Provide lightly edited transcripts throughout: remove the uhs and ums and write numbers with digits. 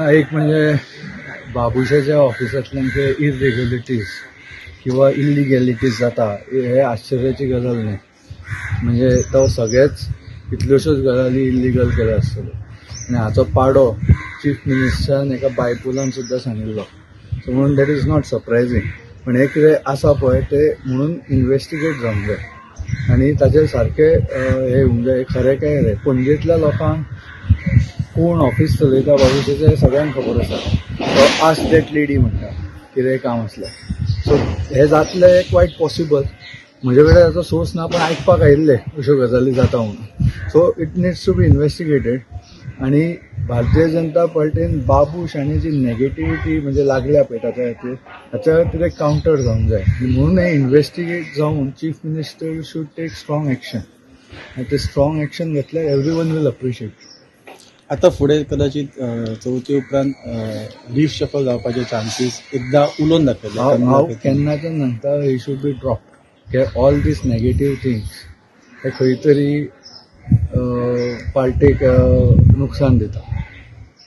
एक म्हणजे बाबुशाच्या ऑफिसांतल्यान जे इरेग्युलरिटीज किंवा इलिगॅलिटीज जाता हे आश्चर्याची गजाल न्हय. म्हणजे तो सगळेच कितल्योश्योच गजाली इल्लिगल केल्या आसतल्यो आनी हाचो पाडो चीफ मिनिस्टरान एका बायपुलान सुद्दां सांगिल्लो. सो म्हणून that is not surprising. पण हे कितें आसा पळय ते म्हणून इन्वेस्टिगेट जावंक जाय आनी ताचेर सारकें हें येवंक जाय, खरें काय रे. पणजेंतल्या लोकांक कोण ऑफिस चलयता बाबूशाचें हें सगळ्यांक खबर आसा. तो आस्क that lady म्हणटा कितेंय काम आसल्यार. सो हें जातलें क्वायट पॉसिबल. म्हजे कडेन ताचो सोर्स ना, पण आयकपाक आयिल्ले अश्यो गजाली जाता म्हणून. So it needs to be investigated. आनी भारतीय जनता पार्टीन बाबूश हांणी जी नेगेटिविटी म्हणजे लागल्या पळय ताच्या खातीर, ताच्या खातीर एक कावंटर जावंक जाय. म्हणून हें इन्वेस्टिगेट जावन chief minister should take strong action. आनी ते स्ट्रॉंग एक्शन घेतल्यार एवरी वन will appreciate. आता फुडें कदाचित चवथी उपरांत रिशफल जावपाचे चान्सीस एकदा उलोवन दाखयले. हांव केन्नाच्यान सांगता, he should be dropped. All these negative things हे खंय तरी पार्टीक नुकसान दिता.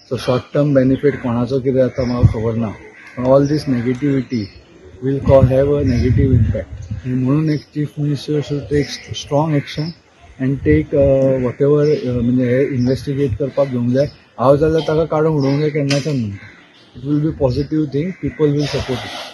सो शॉर्ट टर्म बेनिफीट कोणाचो कितें जाता म्हाका खबर ना, पण all this negativity will have a negative impact. आनी म्हणून एक chief minister should take strong action and take whatever म्हणजे हे इन्वेस्टिगेट करपाक घेवंक जाय. हांव जाल्यार ताका काडून उडोवंक जाय केन्नाच्यान म्हणटा. It will be positive thing, people will support it.